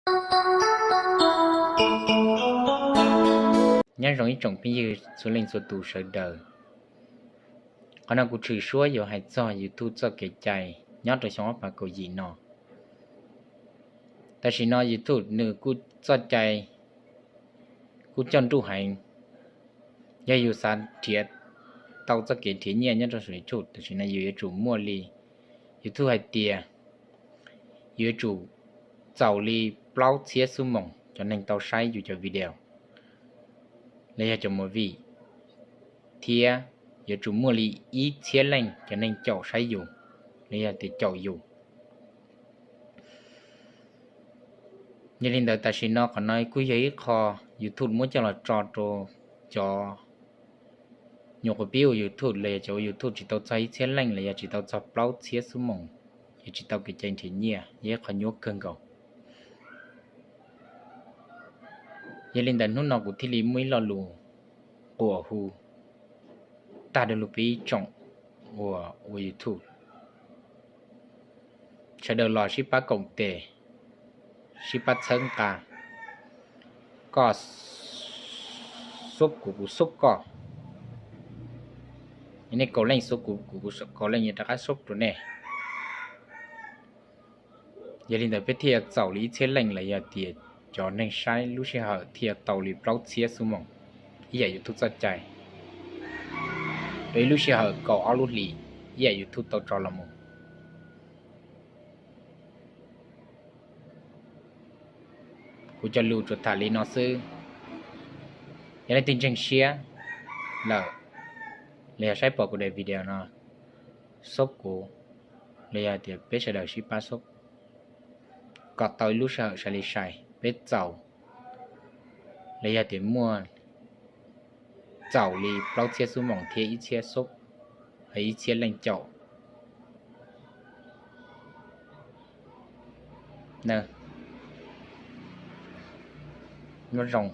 Nyob zoo ib tsoom phooj ywg txhua leej txhua tus sawv daws. Qhov no kuv tshwm suab yuav hais txog YouTube txoj kev cai nyob rau xyoo ob phav kaum yim no. Tam sim no YouTube nws kuj txoj cai kuj coj nruj heev. Yog yus xav nrhiav tau txoj kev nrhiav nyiaj nyob rau saum YouTube, tam sim no yus yuav tsum muaj li, YouTube hais tias yus yuav tsum txaus li plaub txhiab xuab moos cov neeg tau saib yus cov video los yog cov movie, thiab yuav tsum muaj li ib txhiab leej cov neeg caum saib yus los yog tias caum yus. Yog li ntawd tam sim no qhov no kuj yog ib qho YouTube muab coj los tso rau cov nyuam qhuav pib ua YouTube los yog cov ua YouTube tsis tau txog ib txhiab leej los yog tsis tau txog plaub txhiab xuab moos, yog tsis tau kev cai nrhiav nyiaj, yog ib qho nyuaj kawg nkaus. Yog li ntawd hnub no kuv thiaj li muaj ib lo lus quas hu tag dua lug peb ib tsoom uas ua YouTube, sawv daws los sib pab koom tes, sib pab txhawb nqa. Koj xub kuv, kuv xub koj. Nej kaum leej xub kuv, kuv kaum leej yuav rov qab xub rau nej. Yog li ntawd peb thiaj yuav txaus li ib txhiab leej los yog tias cov neeg saib lub sij hawm thiaj yuav tau li plaub txhiab xuab moos ib yam YouTube txoj cai, rau ib lub sij hawm kaum ob lub hlis ib yam YouTube tau tso los mus. Kuv cov lus tsuas tham li no xwb. Yog leej twg ntseeg siab lawm los yog saib pom kuv daim video no, xub kuv, los yog tias peb sawv daws sib pab xub kom tau ib lub sij hawm sai li sai peb txaus, los yog tias muaj txaus li plaub txhiab xuab moos thiab ib txhiab xub, ib txhiab leej caum. Nyob zoo.